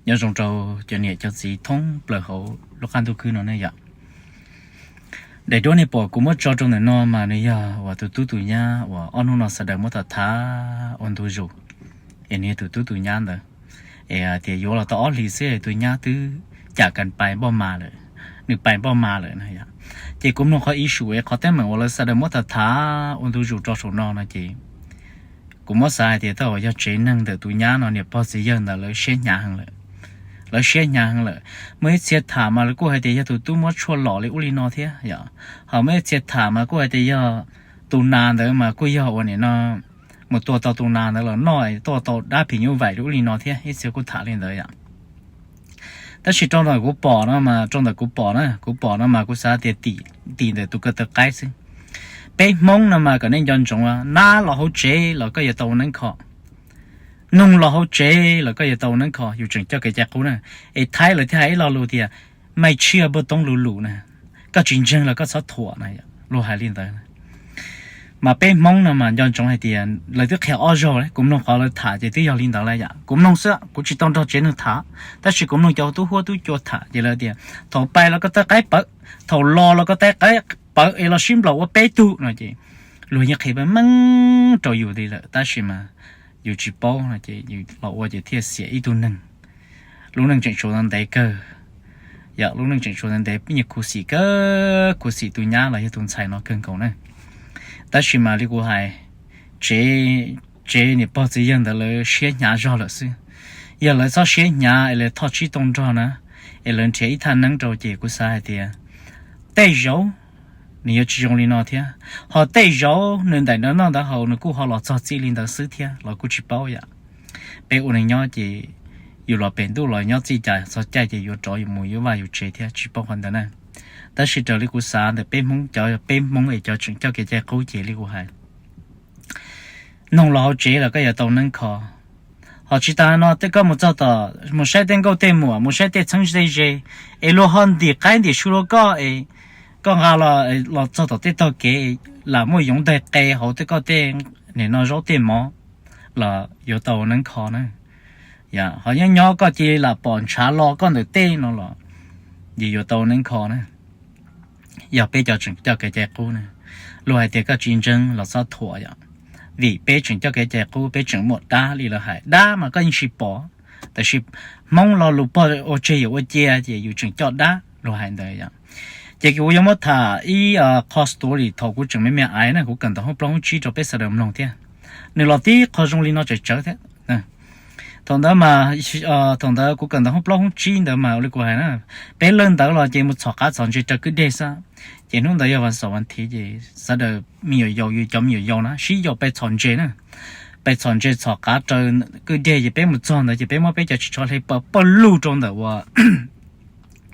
Nyob zoo rau cov niam cov txiv thoob plaws hauv lub qab ntuj khwb no ne yom. Daim duab nej pom kuv muab tso rau ntawm no mas nws yog uas tus tub tus nyab uas ob hnub no sawv daws muab tham tham ua ntu zus, es nws yog tus tub tus nyab ntawd. Es tias yuav los tau ob hlis xwb tus nyab twb cam kas pais npauj mas lawm, nws pais npauj mas lawm na yom. Ces kuv mloog qhov issue es qhov teeb meem uas lawv sawv daws muab tham tham ua ntu zus rau saum no no ces kuv muab xav hais tias tej zaum yog tsev neeg ntawm tus nyab no niam pog txiv yawg ntawd lawv siab hnyav heev lawm. Lawv siab hnyav heev lawm. Muaj ib txhia tham mas lawv kuj hais tias yog tus tub muab tshuaj lom li ub li no thiab yom. Ho muaj ib txhia tham mas kuj hais tias yog tus nas ntawd mas kuj yog ua nim no mus tua tau tus nas ntawd los noj tuaj tau dab phim nyuj vais li ub li no thiab, ib txhia kuj tham li ntawd yom. Tab sis rau ntawm kuv pom no mas, rau ntawm kuv pom na, kuv pom no mas kuv xav tias tim ntawm tus ko taw qaib xwb. Peb Hmoob no mas kom nej nco ntsoov, nab los hauv tsev los koj yuav tau ua neeb kho, noog los hauv tsev los koj yuav tau ua neeb kho, yus tseem coj kev cai qub na. Es Thaib lawv thiaj hais ib lo lus tias, mej tshia npua toob lu lus na, koj tsis ntseeg los koj txhob thuam na, luag hais li ntawd. Mas peb Hmoob no mas nco ntsoov hais tias lawv twb qhia ob zaug lawm, kuv mloog qhov lawv tham ces twb yog li ntawd lawm yom. Kuv mloog xwb, kuv tsis tau nrog tsev neeg tham, tab sis kuv mloog cov tub huab tub cua tham ces lawv tias thaum pais los koj taw qaib pawv, thaum los los koj taw qaib pawv es los sib nplaum ua peb tug no ces luag yeej qhia meej meej rau yus li lawm, tab sis mas yus tsis paub no ces yus los ua ces thiaj xiam ib tug neeg. Lub neej tseem tshuav ntev kawg, yog lub neej tseem tshuav ntev ntev, pib nyuag khuv xim kawg, khuv xim tus nyab los yog tus ntxhais no kawg nkaus na. Tab sis mas li kuv hais, tsev, tsev niam pog txiv yawg ntawd lawv siab hnyav zog lawm xwb. Yog lawv txhob siab hnyav es lawv thoj tsib tau nrog na, es lawv nrhiav ib thaj neeb rau ces kuv xav hais tias tej zaum nws yuav tsis zoo li no thiab, ho tej zaum nws ntaim nrog noj nrog haus nws kuj ho los txog txij li ntawd xwb thiab los kuj tsis paub yom. Peb ua neeg nyob ces yus los pem ntuj los nyob txij cas txog caij ces yuav rov yus mus yuav vaj yus tsev thiab, tsis paub qhov ntawd na. Tab sis raws li kuv xav ntawm peb Hmoob, cov peb Hmoob es cov tseem coj kev cai qub ces li kuv hais, noog los hauv tsev los koj yuav tau neeb kho. Ho tsis tas no tej koj mus txog tom mus saib tej nkauj tej muam, mus saib tej txheeb tej ze, es luag ho ntim qaib ntim su rau koj es koj nqa los txog tom tej tog kev lam muaj yoov ntag qe hauv tej koj tej nim no zaub tej mov los yuav tau neeb kho na. Yog ho nyob nyob koj cia li lam pom ntshav lo koj ntawm tej no los yus yuav tau neeb kho na. Yog peb cov tseem coj kev cai qub na, luag hais tias koj tsis ntseeg los txhob thuam yom, vim peb tseem coj kev cai qub, peb tseem muaj dab li lawv hais. Dab mas koj yeej tsis pom, tab sis Hmoob lo lus pog ua tseg yawm ua cia ces yus tseem coj dab luag hais ntawd yom. Ces kuv yuav muab tham ib qho story thaum kuv tseem me me aiv na, kuv kawm ntawv hoob plaub hoob tsib rau peb sawv daws mloog thiab. Nws los tib qho zoo li no tsawv tsawv thiab. Thaum ntawd mas, thaum ntawd kuv kawm ntawv hoob plaub hoob tsib ntawd mas ua li kuv hais na, peb leej ntawd los ces mus txhom qav txhom ntses rau kwj deg xwb. Ces hnub ntawd yog vas xaum vas thiv ces sawv daws me nyuam yaus, yus cov me nyuam yaus na sib yaum pais txhom ntses na, pais txhom ntses txhom qav rau kwj deg ces peb mus txog ntawd ces peb muab peb cov ris tsho hle pawg pawg lug rau ntawm uas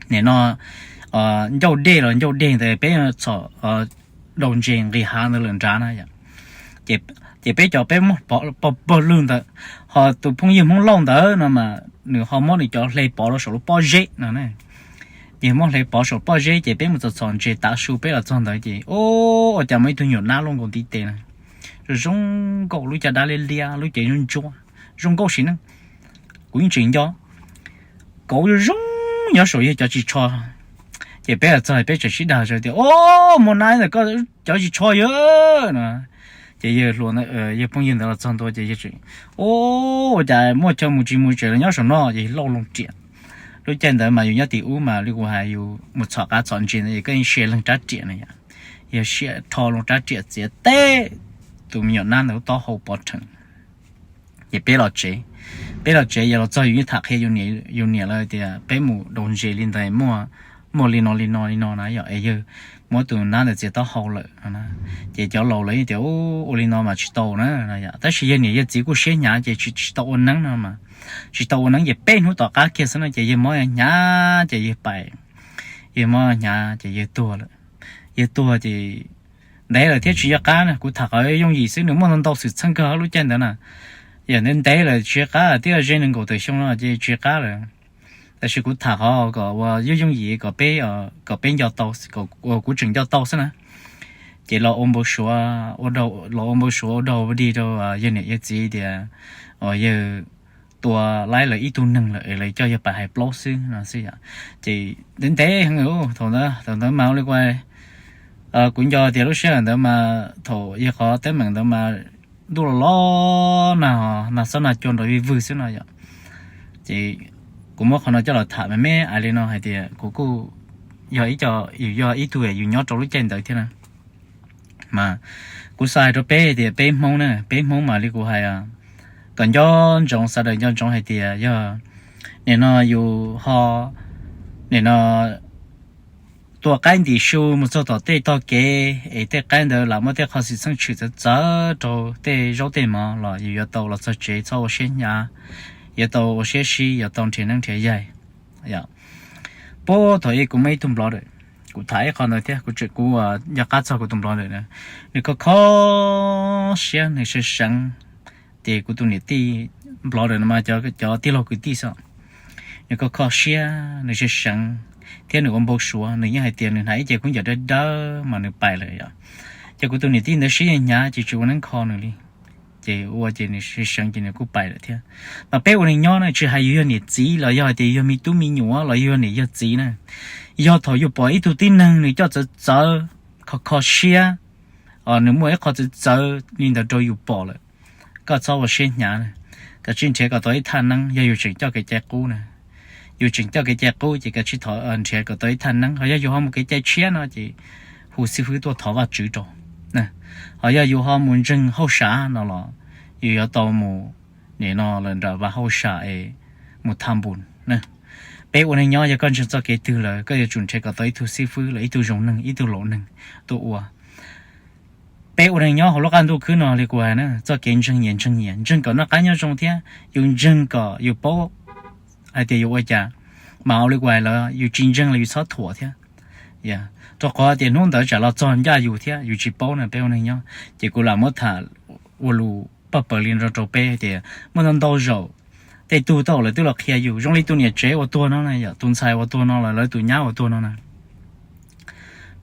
nim no ncauj dej los ncauj deg ntawd peb txhom daus ntses nqis hav ntawd lawm nrad na yom. Ces peb cov peb muab pawg pawg lug ntawd, ho tus phooj ywg Hmoob Lauj ntawd no mas nws ho muab nws cov hle pov rau saum lub pob zeb no na. Ces muab hle pov saum pob zeb ces peb mus txhom txhom ntses tav su peb los txog ntawd ces ua cas muaj ib tug nyuam nab loj nkaus ntiv tes na, zoo zoo nkauj, lub caj dab liab liab, lub cev ntsuab ntsuab, zoo nkauj sim neej. Kuv yeej tseem nco, kauv zoo zoo nyob saum yawg cov ris tsho. Ces peb los txog peb tseem sib dag tias, o, muaj nab ntawm koj cov ris tsho yawg no. Ces yawg hluas, yawg phooj ywg ntawd los txog ntua ces yawg tseem, o, ua cas muaj chaw mus tsis mus tsev los nyob saum no, ces lauj loo riam. Lub caij ntawd mas yus nyob tim ub mas li kuv hais yus mus txhom qav txhom ntses ntawd es koj yeej sia leeg rab riam na yom, yog sia rho loo rab riam txiav teb tus me nyuam nab ntawd lub taub hau pov rhees. Ces peb los tsev, peb los tsev yog los txog yus yeej tham qhia yus niam lawv tias peb mus daus ntses li ntawd, muaj li no li no li no na yom, es yawg muab tus nab ntawd txiav taub hau lawm. Ces cov laus lawv tias ua li no mas tsis tau na, tab sis yawg niam yawg txiv kuj siab hnyav ces tsis tau ua neeb no mas, tsis tau ua neeb ces peb hnub tom qab kiag xwb no ces yawg mob hnyav ces yawg pais, yawg mob hnyav ces yawg tuag lawm. Yawg tuag ces ntev lawm thiab tsis nco qab na, kuv tham qhov yooj yim xwb, nws muaj ntau ntau xwm txheej kawg lub caij ntawd na. Yog ntev ntev lawm tsis nco qab, twb ze nees nkaum tawm xyoo no ces tsis nco qab lawm. Tab sis kuv tham qhov kom ua yooj yooj yim kom peb, kom peb nco tau, kuv tseem nco tau xwb na. Ces los ua npau suav, los ua npau suav ua dog ua dig rau yawg niam yawg txiv tias yawg tua laib lawv ib tug neeg lawm es lawv coj yawg pais hais plaub xwb no xwb yom. Ces ntev ntev heev, thaum ntawd mas ua li kuv nco tias lub sij hawm ntawd mas thaum yog qhov teeb meem ntawd mas ntuj los los nag, nag xob nag cua nrov vij vwg xwb no yom. Ces kuv muab qhov no coj los tham me me ais li no hais tias kuv kuj yog ib co, yus yog ib tug yus nyob rau lub caij ntawd thiab na. Mas kuv xav hais rau peb tias peb Hmoob na, peb Hmoob mas li kuv hais, kom nco ntsoov, sawv daws nco ntsoov hais tias yog nim no yus ho nim no tua qaib ntim su mus txog tom tej tog kev es tej qaib ntawd lam muaj tej qho xwm txheej tshwm txawv txawv rau tej zaub tej mov los yus yuav tau los txog tsev txhob ua siab hnyav, yuav tau ua siab sib, yuav tau nrhiav neeb nrhiav yaig. Puag thaum ub kuv muaj ib tug nplog ntawm, kuv tham ib qho ntawd thiab kuv tseem kuv nco qab txog kuv tus nplog ntawm na, nws kho kho siab nws seev seev. Ces kuv tus niam tij nplog ntawm no mas cov tij laug kwv tij xwb, nws kho kho siab nws seev seev thiab nws ua npau suav, nws yeej hais tias nws hnav ib ce khaub ncaws dawb dawb mas nws pais lawm yom. Ces kuv tus niam tij ntawd siab yeej hnyav ces tsis ua neeb kho nws li. Ces ua ces nws seev seev ces nws kuj pais lawm thiab. Mas peb ua neej nyob na, tsis hais yus yog niam txiv los yog hais tias yog me tub me nyuam los yog niam yog txiv na, yog thaum yus pom ib tug tib neeg nws coj txawv txawv, kho kho siab, nws muaj ib qho txawv txawv li ntawd rau yus pom lawm, koj txhob ua siab hnyav na. Kav tsij nrhiav kom tau ib thaj neeb, yog yus tseem coj kev cai qub na. Yus tseem coj kev cai qub ces kav tsij nrhiav kom tau ib thaj neeb, ho yog yus ho mus kev cai tshiab no ces hu xib fwb tuaj thov Vajtswv rau. Ho yog yus ho mus ntseeg hauj sam no los yus yuav tau mus nim no lawm nram vaj hauj sam es mus tham npus na. Peb ua neej nyob yog koj ntseeg txoj kev twg lawm koj yuav tsum nrhiav kom tau ib tug xib fwb los ib tug zoo neeg ib tug laus neeg tuaj ua. Peb ua neej nyob hauv lub qab ntuj khwb no li kuv hais na, txoj kev ntseeg nyias ntseeg nyias, ntseeg kom noj qab nyob zoo thiab yus ntseeg kom yus paub hais tias yus ua cas. Mas ua li kuv hais lawm, yus tsis ntseeg los yus txhob thuam thiab, rau qhov tias hnub ntawd tsam los txog ncaj yus thiab yus tsis paub na. Peb ua neej nyob ces kuv lam muab tham ua lus paj paws li no rau peb hais tias muaj ntau ntau zaus tej tug tau lawv twb los qhia yus, zoo li tus niam tsev uas tuag no na, yog tus ntxhais uas tuag no los lawv tus nyab uas tuag no na.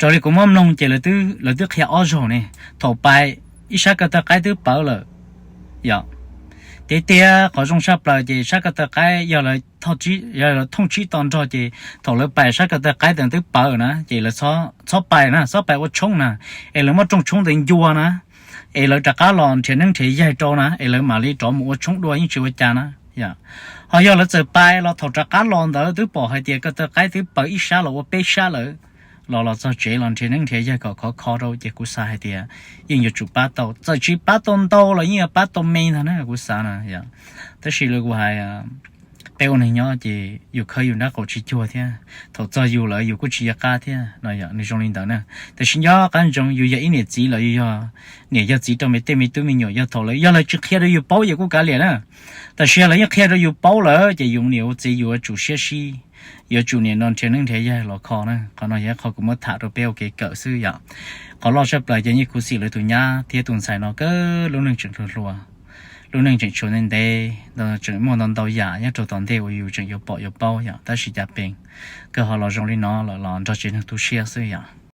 Raws li kuv muab mloog ces lawv twb qhia ob zaug ne, thaum pais ib sab ko taw qaib twb pawv lawm. Yog, tiag tiag qhov zoo tshaj plaws ces sab ko taw qaib yog lawv thooj tsib to nrog ces thaum lawv pais sab ko taw qaib ntawd twb pawv na ces lawv txhob pais na, txhob pais ua tshoob na, es lawv muab rooj tshoob ntawd ncua na, es lawv rov qab los nrhiav neeb nrhiav yaig rau na es lawv mam li rov mus ua tshoob dua yeej tsis ua cas na. Ho yog lawv txawm pais los thaum rov qab los ntawd twb pom hais tias ko taw qaib twb pawv ib sab los ua peb sab lawm, los los txog tsev los nrhiav neeb nrhiav yaig kom khov kho rau ces kuv xav hais tias yeej yuav tsum pab tau, txawm tsis pab tau ntau los yeej yuav pab tau me ntag na kuv xav na. Tab sis li kuv hais, peb ua neeg nyob ces yus khawb yus nrab qaum tsis cuag thiab, thaum txog yus lawm yus kuj tsis yuav qab thiab no, yog nws zoo li ntawd na. Tab sis nco qab ntsoov yus yog ib niam txiv los yus yog niam yog txiv rau me tej me tub me nyuam, yog thaum lawv yog lawv tsis qhia rau yus paub yus kuj kav liam na. Tab sis yog lawv yeej qhia rau yus paub lawm ces yus niam yus txiv yus yuav tsum siab sib, yuav tsum niam no nrhiav neeb nrhiav yaig los kho na. Qhov no yog qhov kuv muab tham rau peb ua kev kawm xwb yom. Qhov loj tshaj plaws ces yeej khuv xim lawv tus nyab thiab tus ntxhais no kawg, lub neej tseem hluas hluas, lub neej tseem tshuav ntev ntev, tseem muaj ntau ntau yam nyob rau tom ntej uas yus tseem yuav pom yuav paub yom. Tab sis cas pes kawg ho los zoo li no lawm los nrog tsev neeg tu siab xwb yom.